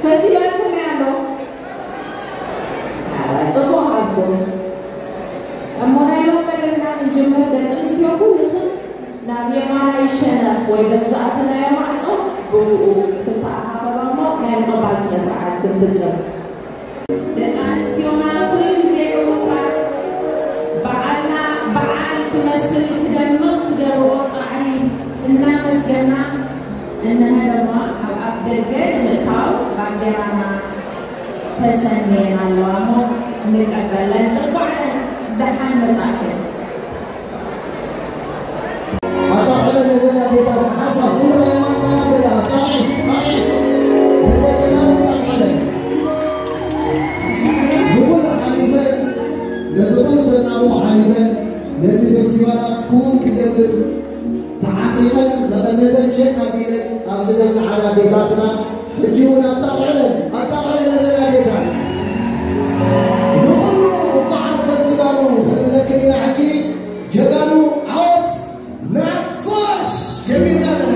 ፈሲበልኩም እያ ኣሎ። ኧረ፣ ጽቡቕ ሃልኩም። እሞ ናይ ሎም መደብና ክንጅምር፣ ደቂ ኣንስትዮ ኩልኽን ናብ የማናይ ሸነኽ ወይ በዚ ዝኣተናዮ ማዕጾ ብእኡ ክትተኣኻኸባ እሞ ናይ ምቕባል ስነ ስርዓት ክንፍጽም። ደቂ ኣንስትዮና ኩሉ ግዜ ዕዉታት፣ በዓልና በዓል ክመስል ክደምቕ ትገብርኦ ጻዕሪ እናመስገና፣ እንሀ ድማ ኣብ ኣፍ ደገ ንምእታው ባንዴራና ተሰንየን ኣለዋ እሞ ንቀበለን። እንኳዕ ደሓን መጻእክን። ኣታ ዕለ ነዘን ኣዴታት ንሓሳብ ኩሉ ናይ ማንጻ ኣበላ፣ ጣዒ፣ ጣዒ። ነዘን ደናኑ ጣዕዓለ። ብኩሉ ሓሊፈን፣ ነዚ ኩሉ ተጻብኦ ሓሊፈን፣ ነዚ ፌስቲቫላት ክውን ክገብር ተዓጢቐን፣ መቐነተን ሸጥ ኣቢለን፣ ኣብዚ ዘብጽሓና ኣዴታትና፣ ሕጂ እውን ኣጣቕዕለን፣ ኣጣቕዕለን ነዘን ኣዴታት። ንኹሉ እንኳዕ ኣርከብኩናሉ ክንብለክን ኢና ሕጂ። ጀጋኑ ዓወት ንሓፋሽ! ጀሚርና ኣለና።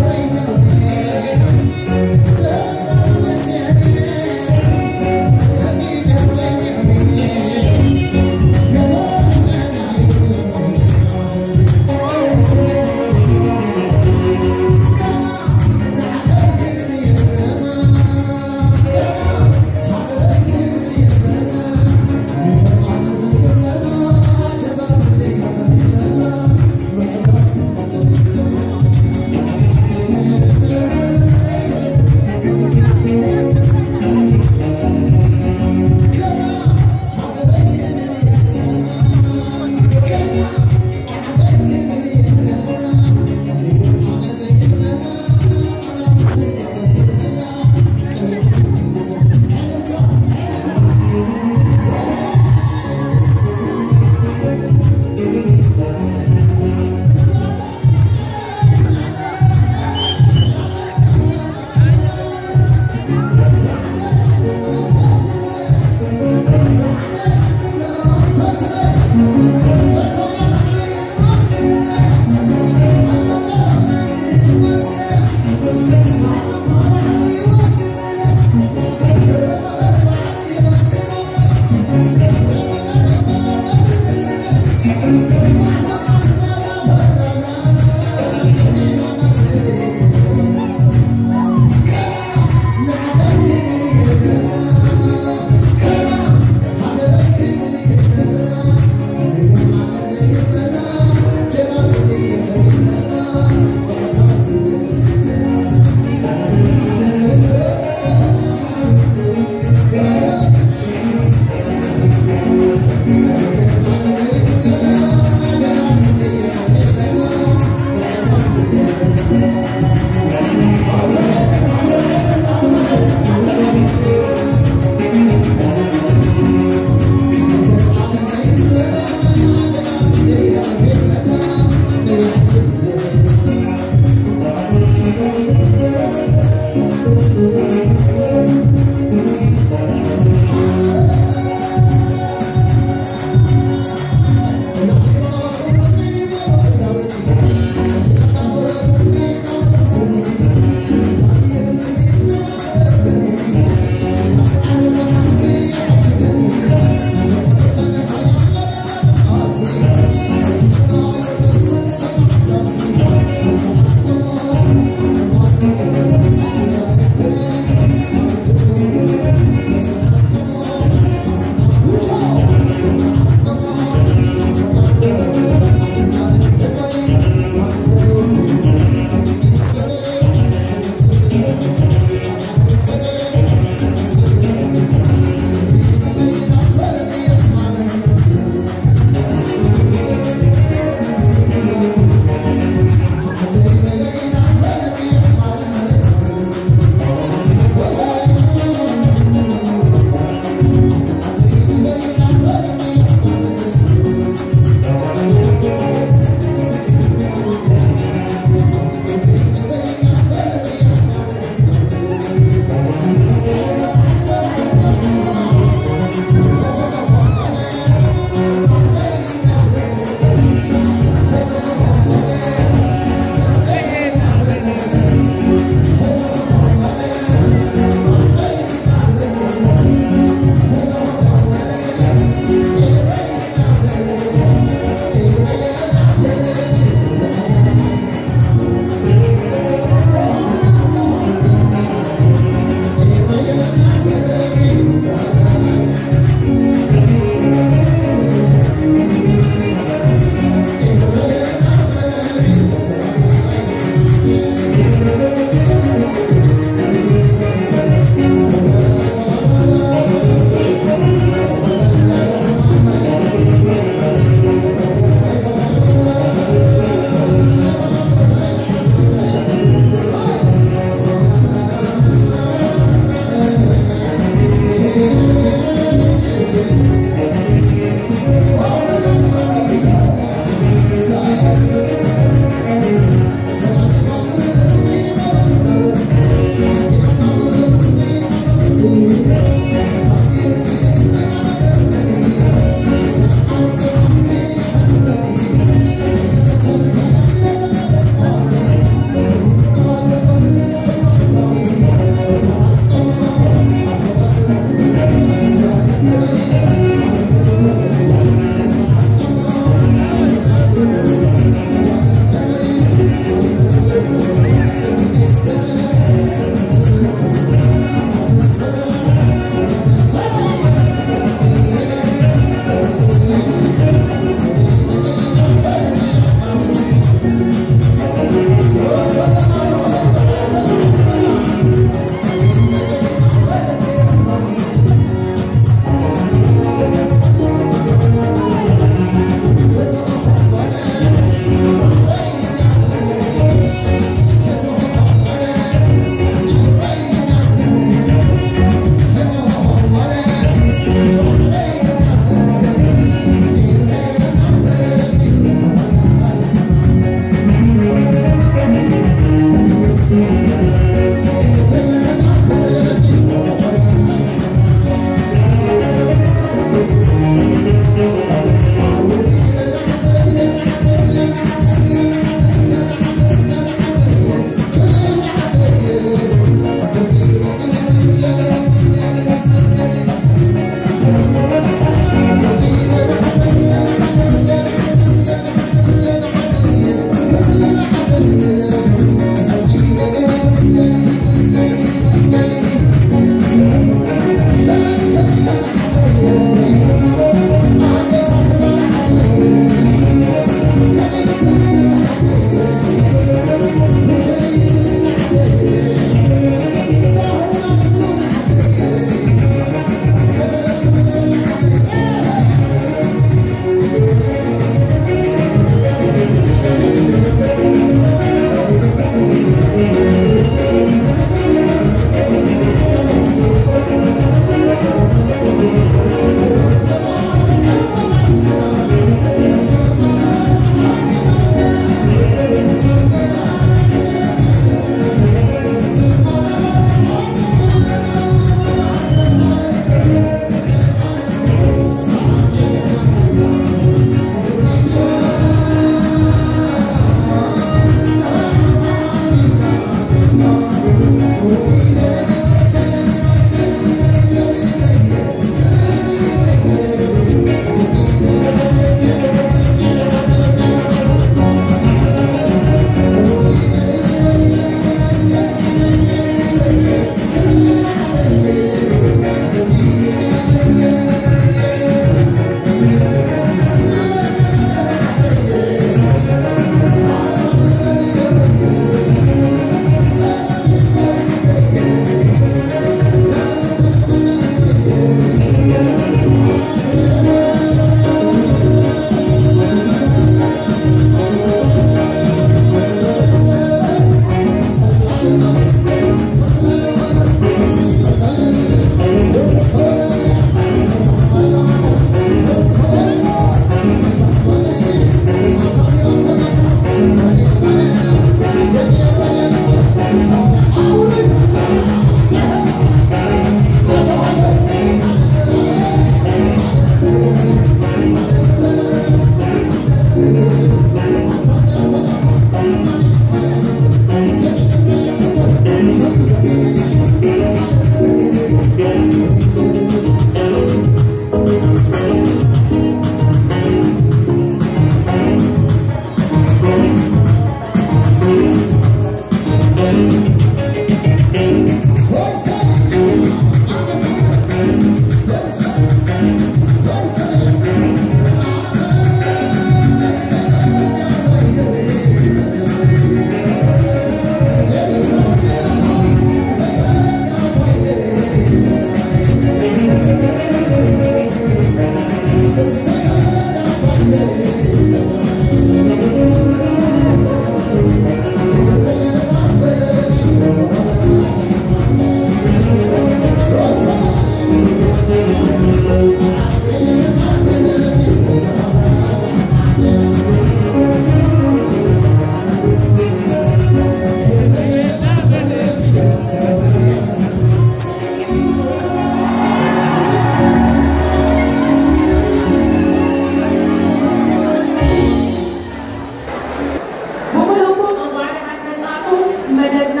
ብምሉእኩም እንኳዕ ደሓን መጻእኩም። መደብና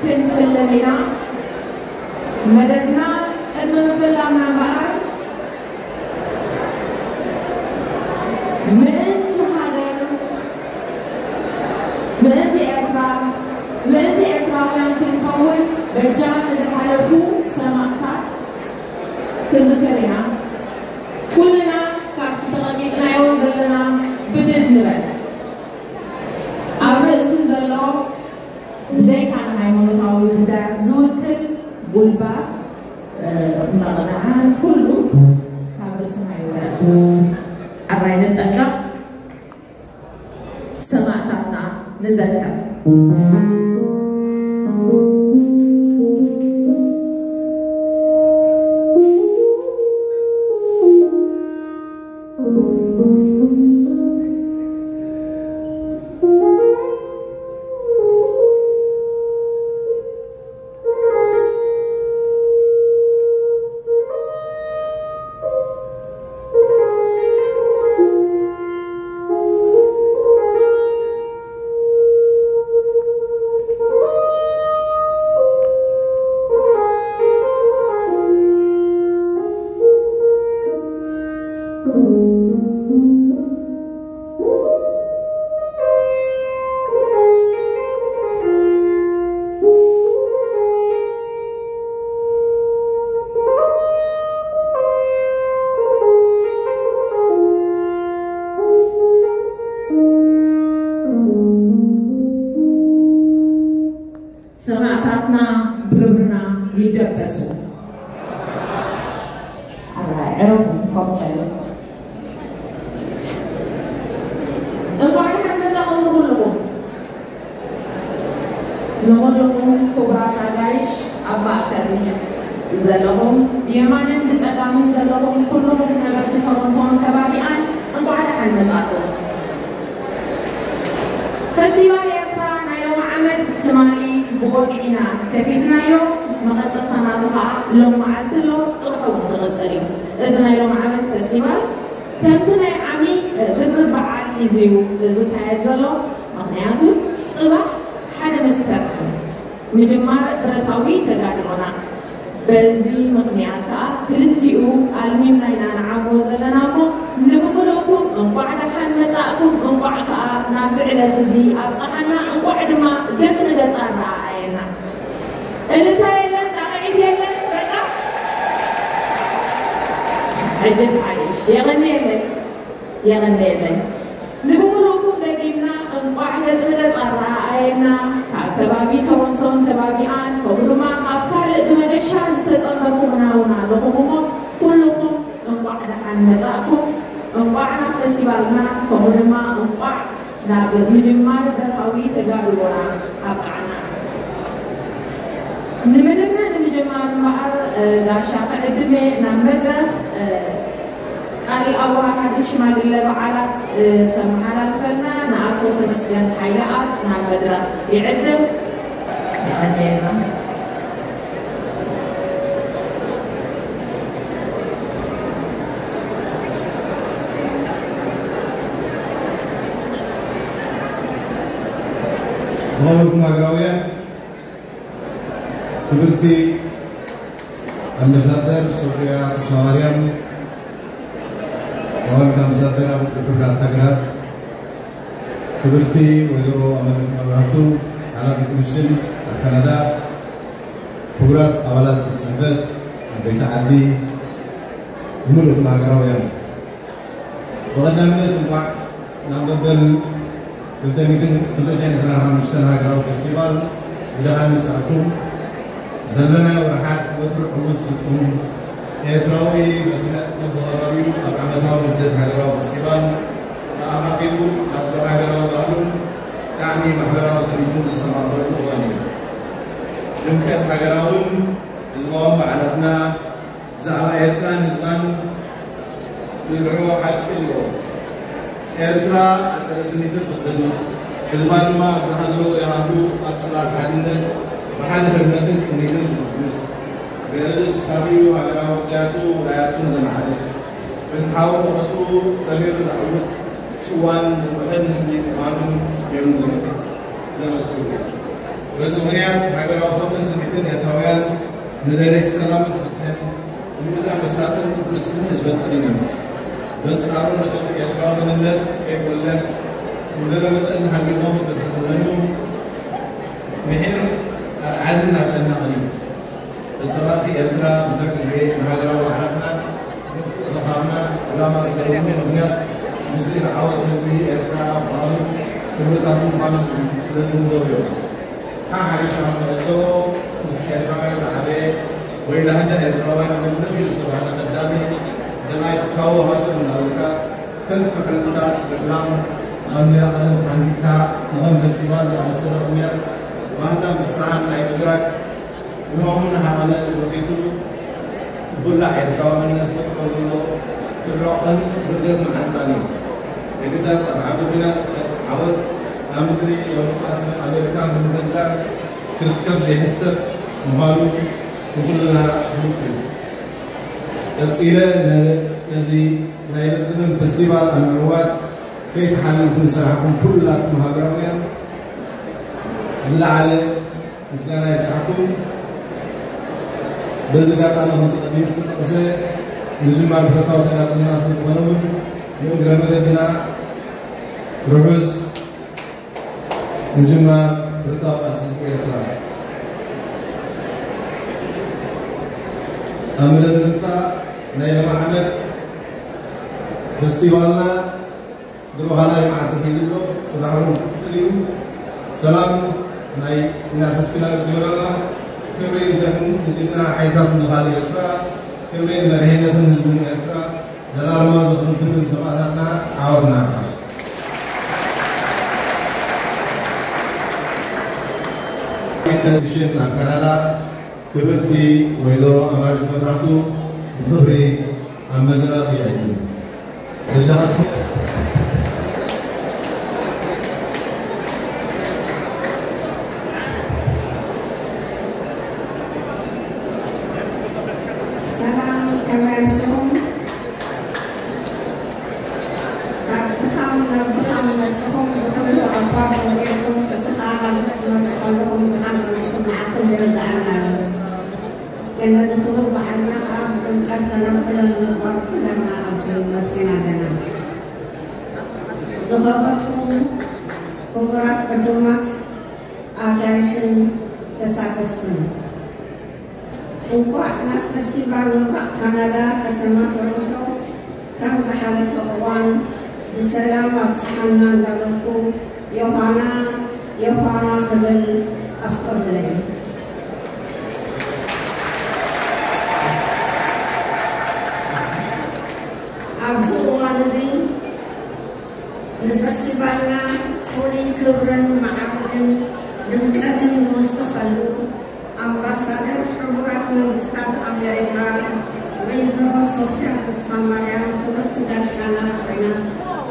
ክንፍልም ኢና። መደብና ቅድሚ ምፍላምና እምበኣር ክንዝክር ኢና። ኩልና ካብቲ ተቐሚጥናዮ ዘለና ብድድ ንበል። ኣብ ርእሲ ዘሎ ብዘይካ ንሃይማኖታዊ ጉዳያት ዝውክል ጉልባብ፣ እ፣ መቕንዓት ኩሉ ካብ ርእስና ይውረድ። ኣባይ ንጠንቀቕ። ሰማእታትና ንዘከር። ሰማእታትና ብግብርና ይደበሱ። ኣራይ ዕረፉ፣ ኮፍ በሉ። እንኳዕ ደሓን መጻኹም ንኹልኹም። ንኹልኹም ክቡራት ኣጋይሽ፣ ኣብ ማእከል ዘለኹም፣ ብየማንን ብጸጋምን ዘለኹም ኩልኹም ነበርቲ ቶሮንቶን ከባቢኣን እንኳዕ ደሓን መጻኹም። ፈስቲቫል ኤርትራ ናይ ሎሚ ዓመት ትማሊ ብወግዒ ኢና ከፊትናዮ። መቐጸልታ ናቱ ኸኣ ሎም መዓልቲ ኣሎ፣ ጽባሕ እውን ክቕጽል እዩ። እዚ ናይ ሎሚ ዓመት ፈስቲቫል ከምቲ ናይ ዓሚ ድርብ በዓል ሒዙ እዩ ዝካየድ ዘሎ። ምኽንያቱ ጽባሕ ሓደ መስከረም ምጅማር ብረታዊ ተጋድሎና። በዚ ምኽንያት ከኣ ክልቲኡ ኣልሚምና ኢና ንዓምዎ ዘለና እሞ፣ ንብምልእኩም እንቋዕ ደሓን መጻእኩም፣ እንቋዕ ከኣ ናብዚ ዕለት እዚ ኣብጽሓና፣ እንቋዕ ድማ ገጽ ንገጽ ኣረኣኣየና። እልልታ የለን፣ ጣቕዒት የለን፣ በቃ ሕጂ ተሓይሽ። የቐንየለይ፣ የቐንየለይ። ንብምልእኩም ደጊምና እንቋዕ ገጽ ንገጽ ኣረኣኣየና። ካብ ከባቢ ቶሮንቶን ከባቢኣን፣ ከምኡ ድማ ካብ ካልእ ብመገሻ ዝተጸንበርኩምና እውን ኣለኹም እሞ፣ ኩልኹም እንቋዕ ደሓን መጻእኩም። እንቋዕ ናብ ፈስቲቫልና፣ ከምኡ ድማ እንቋዕ ናብ ምጅማር ብረታዊ ተጋድሎና ኣብቃዕና። ንምድምና ንምጅማር እምበኣር፣ እ፣ ጋሻ ክዕድመ ናብ መድረኽ፣ እ፣ ቃል ኣወሃሃዲ ሽማግለ በዓላት፣ እ፣ ከመሓላልፈልና ንኣቶ ተመስገን ሓይለኣብ ናብ መድረኽ ይዕድም። የቐንየልና። ዝኸበርኩም ሃገራውያን፣ ክብርቲ ኣምባሳደር ሶፍያ ተስፋማርያም፣ ቀዳማዊት ኣምባሳደር ኣብ ውድብ ሕቡራት ሃገራት፣ ክብርቲ ወይዘሮ ኣመልክ መብራህቱ፣ ሓላፊት ሚሽን ኣብ ካናዳ፣ ክቡራት ኣባላት ቤት ጽሕፈት፣ ዓበይቲ ዓዲ፣ ብምሉእ ሃገራውያን፣ ብቐዳምነት እንኳዕ ናብ መበል ክልተ ሚእትን ክልተ ሽሕን ዕስራን ሓሙሽተን ሃገራዊ ፈስቲቫል ብደሓን መጻእኩም። ዘለናዮ ወርሓት ወትሩ ዕዉት ዝጥም ኤርትራዊ መስርዕ በብኸባቢኡ ኣብ ዓመታዊ ንግደት ሃገራዊ ፈስቲቫል ተኣኻኺቡ ናብዚ ሃገራዊ ባህሉን ጣዕሚ ማሕበራዊ ስኒቱን ዘስተማቕረሉ እዋን እዩ። ድምቀት ሃገራውን ህዝባውን በዓላትና ብዛዕባ ኤርትራን ህዝባን ዝብርሆ ሓቂ ኣሎ። ኤርትራ ኣጸደ ስኒትን ፍቕርን፣ ህዝባ ድማ ኣብ ዝሃለወ ይሃሉ ኣብ ጽላል ሓድነት ብሓደ ህርመትን ቅኒትን ዝግስግስ፣ ገለዙ ስታፊኡ ሃገራዊ ጉዳያቱ ውራያቱን ዘማዕብል፣ ፍትሓዊ መቐትኡ ሰሚሩ ዘዕውት ጭዋን ንቑሕን ህዝቢ ምዃኑ እዮም ዝመ-፣ ዘመስክሩ። በዚ ምኽንያት ሃገራዊ ፍቕርን ስኒትን ኤርትራውያን ንደለይቲ ሰላምን ፍትሕን ንምብዛሕ መሳጥን ቅዱስ ቅንኢ ዝበጥርን እዩ። በንጻሩ ንደቂ ኤርትራ መንነት ከይጎለ፣ እምበረ መጠን ሃልይዎም ዝተሰነኑ ምሒር ኣርዓድን ኣጨናቕን እዩ። ተጻዋርቲ ኤርትራ ብዙሕ ግዜ ንሃገራዊ ባዕላትናን ምትእኽኻብናን ዕላማ ዝገብርሉ ምኽንያት፣ ምስጢር ዓወት ህዝቢ ኤርትራ ባዕሉ ክብርታቱን ባዕሉ ስለ ዝምዘሩ እዮም። ካብ ሓሊፍና ክንዕዘቦ፣ ምስ ኤርትራውያን ዝዓበየ ወይ ላህጃ ኤርትራውያን ኣገልግሎት እዩ ዝተባህለ ቀዳሚ ደላይ ትካቦ ሃስኡ እናበልካ፣ ከንቱ ሕልምታት ምሕላም፣ ባንዴራ ዓለም ተሓንጊጥካ፣ ንኸም ፈስቲቫል ዝኣመሰለ ቅንያት ባህታን ፍስሃን ናይ ምስራቅ እሞምን ሃቐነ ንብርቂቱ ብኩላ ኤርትራዊ መንነት ዝፈጥሮ ዘሎ ትብረቕን ዝርገት መዓንጣን እዩ። የግዳስ ኣብ ዓቢ ኲናት ዝፍለጥ ዓወት ኣብ ምድሪ ኤውሮጳ ስም ኣሜሪካ ብምግዳር ክርከብ ዘይሕሰብ ምዃኑ ንኹልና ፍሉጥ እዩ። ቀጺለ ነ-፣ ነዚ ናይ ልዝብን ፈስቲቫል ኣብ ምዕዋት ከይተሓለልኩም ዝሰራሕኩም ኩላትኩም ሃገራውያን ዝለዓለ ምስጋና ይብጻሕኩም። በዚ ኣጋጣሚ ከምዚ ቀዲሙ ዝተጠቕሰ ምጅማር ብረታዊ ተጋድሎና ስለ ዝኾነ እውን ንእግረ መገድና ርሑስ ምጅማር ብረታዊ ቃልሲ ህዝቢ ኤርትራ። ኣብ መደምደምታ ናይ ሎሚ ዓመት ፈስቲቫልና ድሮ ካልኣይ መዓልቲ ሒዙ ኣሎ። ጽባሕ እውን ክቕጽል እዩ። ሰላም ናይ እና ፈስቲቫል ይግበረልና። ክብሪ ንጀግን-፣ ንጅግና ሓይልታት ምክልኻል ኤርትራ፣ ክብሪ ንመሪሕነትን ህዝብን ኤርትራ። ዘላለማዊ ዝኽርን ክብርን ሰማእታትና። ዓወት ንሓፋሽ። ቴሌቪዥን ኣብ ካናዳ ክብርቲ ወይዘሮ ኣማሪት መብራህቱ ብኽብሪ ኣብ መድረኽ ይዕድም። በጃኻትኩም። ሰላም፣ ከመይ ኣምሲኹም? ካብ ድኻም ናብ ድኻም መጺኹም፣ ብኹሉ ኣባ ተወሊዕኩም፣ እቲ ኸኣ ናብዚ ክትመጹ ከለኹም ድኻም ከም ዝስምዓኩም ይርድኣና እዩ። ግን ነዚ ክቡር በዓልና ኸኣ ብድምቀት ከነብዕሎ ንምግባር ኩልና ኣብዚ መጺና ኣለና። ዝኸበርኩም ክቡራት ዕዱማት ኣጋይሽን ተሳተፍትን፣ እንቋዕ ናብ ፈስቲቫል ምብራቕ ካናዳ ከተማ ቶሮንቶ ከም ዝሓለፈ እዋን ብሰላም ኣብጽሓና እንዳበልኩ ዮሃና፣ ዮሃና ክብል ኣፍቅሩለይ። ኣብዚ እዋን እዚ ንፈስቲቫልና ፍሉይ ክብርን መዓርግን ድምቀትን ዝውስኸሉ ኣምባሳደር ሕቡራት መንግስታት ኣሜሪካ ወይዘሮ ሶፍያ ተስፋማርያም ክብርቲ ጋሻና ኮይና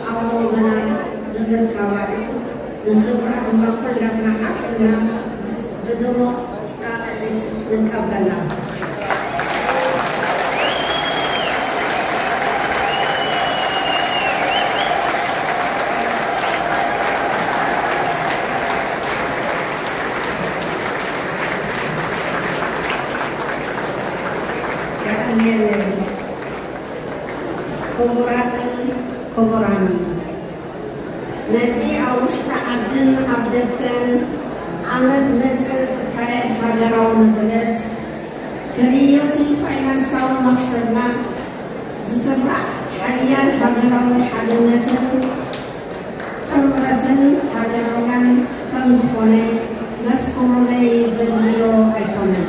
ኣብ መንጎና ብምርካባ እዩ። ንኽብራ ድማ ኩላትና ሓፊርና ብድሙቕ ጻዕዒት ንቀበላ። የቐንየለይ። ክቡራትን ክቡራንን፣ ነዚ ኣብ ውሽጢ ዓድን ኣብ ደገን ዓመት መጸ ዝካየድ ሃገራዊ ንግደት፣ ክርእዮ እቲ ፋይናንሳዊ መኽሰብና ዝስራዕ ሓያል ሃገራዊ ሓድነትን ጥምረትን ሃገራውያን ከም ዝኾነ መስክሩለይ ዘድልዮ ኣይኮነን።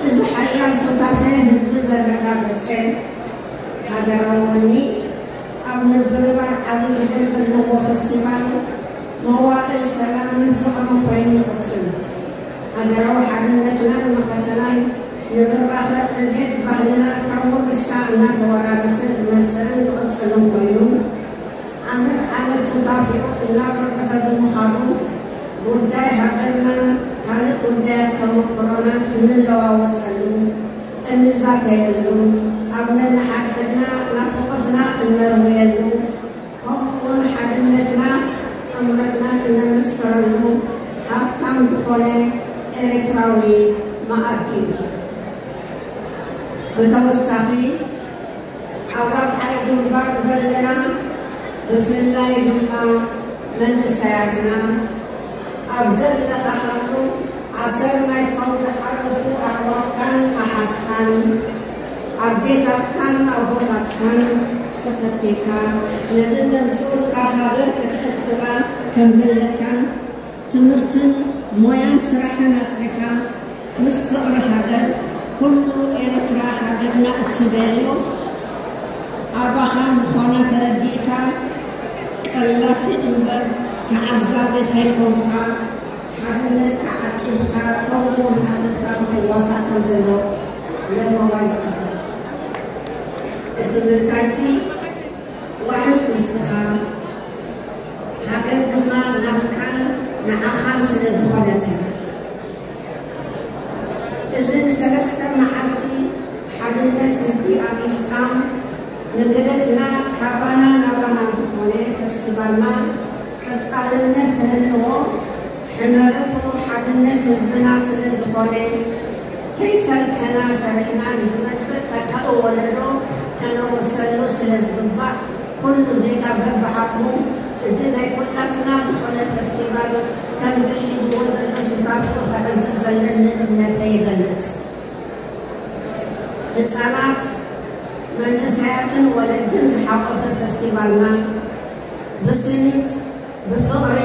እዚ ሓያል ሱታፌ ህዝቢ ዘረጋገጸ ሃገራዊ ወኒ ኣብ ምብርባር ዓቢ ግደ ዘለዎ ፈስቲቫል መዋእል ሰላምን ፍቕርን ኮይኑ ይቕጽል። ሃገራዊ ሓድነትናን መኸተናን ንምርኻብ ዕቤት ባህልና ካብ ውርሻ እናተወራረሰ ዝመጽእን ዝቕጽልን ኮይኑ፣ ዓመት ዓመት ሱታፌኡ እናበረኸ ብምዃኑ፣ ጉዳይ ሃገርናን ካልእ ጉዳያት ተመኩሮናን እንለዋወጠሉ፣ እንዛተየሉ፣ ኣብ ነንሓድሕድና ናፍቖትና እነርውየሉ፣ ከምኡ'ውን ሓድነትና ጥምረትናን እነመስክረሉ ሃብታም ዝኾነ ኤርትራዊ መኣዲ እዩ። ብተወሳኺ፣ ኣብ ራብዓይ ግንባር ዘለና፣ ብፍላይ ድማ መንእሰያትና፣ ኣብ ዘለኻኻሉ ኣሰር ናይቶም ዝሓለፉ ኣሕዋትካን ኣሓትካን ኣዴታትካን ኣቦታትካን ተኸቲልካ ነዚ ዘምፅኡልካ ሃገር ክትዕቅባ ከም ዘለካን ትምህርትን ሞያን ስራሕን ኣጥሪኻ ምስ ፍቕሪ ሃገር ኩሉ ኤርትራ ሃገርና እትደልዮ ኣባኻ ምዃና ተረዲእካ ቀላሲ እምበር ተዓዛቢ ከይኮንካ ሓድነትካ ዓቂብካ ከምኡውን ዓቲብካ ክትዋሳእ ከም ዘሎ ለመዋል ይቐርብ። እቲ ምንታይሲ ዋሕስ ንስኻ ሃገር ድማ ናትካን ንዓኻን ስለ ዝኾነት እዩ። እዚ ንሰለስተ መዓልቲ ሓድነት ህዝቢ ኣብ ምስጣም ንግደትና ካባና ናባና ዝኾነ ፈስቲቫልና ቀጻልነት ክህልዎ ሕመረቱ ሓድነት ህዝብና ስለ ዝኾነ ከይሰልከና ሰሪሕና ንዝመጽእ ተካኢ ወለዶ ከነውርሰሉ ስለ ዝግባእ ኩሉ ዜጋ በብዓቕሙ እዚ ናይ ኩላትና ዝኾነ ፈስቲቫል ከምዚ ሒዝዎ ዘሎ ሱታፌኡ ከዕዝዝ ዘለኒ እምነተይ ይገልጽ። ህጻናት፣ መንእሰያትን ወለድን ዝሓቖፈ ፈስቲቫልና ብስኒት፣ ብፍቕሪ፣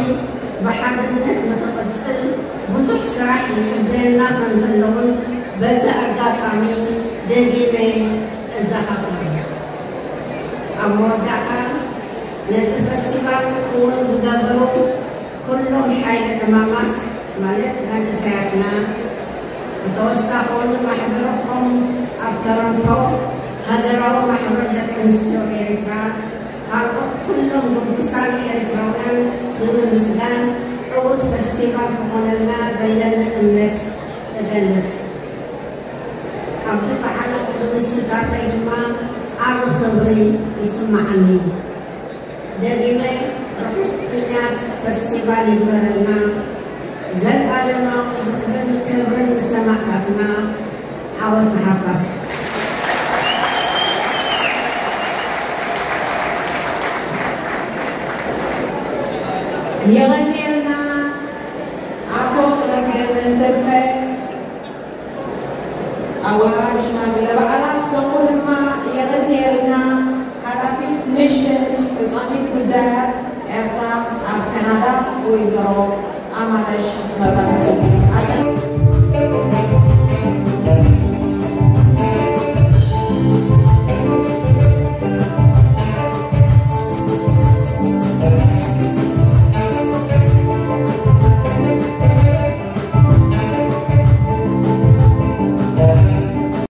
ብሓድነት ንኽቕጽል ብዙሕ ስራሕ ይጽበየና ከም ዘለውን በዚ ኣጋጣሚ ደጊመ እዘኻኽር። ኣብ መወዳእታ ነዚ ፈስቲቫል ክውን ዝገበሩ ኩሎም ሓይሊ ዕማማት ማለት መንእሰያትና፣ ብተወሳኺ እውን ማሕበረኮም ኣብ ቶሮንቶ፣ ሃገራዊ ማሕበር ደቂ ኣንስትዮ ኤርትራ፣ ካልኦት ኩሎም ግዱሳን ኤርትራውያን ብምምስጋን ዕዉት ፈስቲቫል ክኾነልና ዘለኒ እምነት እገልጽ። ኣብዚ በዓል ብምስታፈይ ድማ ዓቢ ክብሪ ይስምዓኒ። ደጊመ ርሑስ ቅንያት ፈስቲቫል ይግበረልና። ዘልኣለማዊ ዝኽርን ክብርን ንሰማእታትና። ዓወት ንሓፋሽ። የቐንየልና ኣቶ ተመስገን ተርፈ። ኣወሃሃዲ ሽማግለ በዓላት፣ ከምኡ ድማ የቐንየልና ሓላፊት ሚሽን ፈጻሚት ጉዳያት ኤርትራ ኣብ ካናዳ ወይዘሮ ኣማነሽ መብራህቱ። ኣሰ-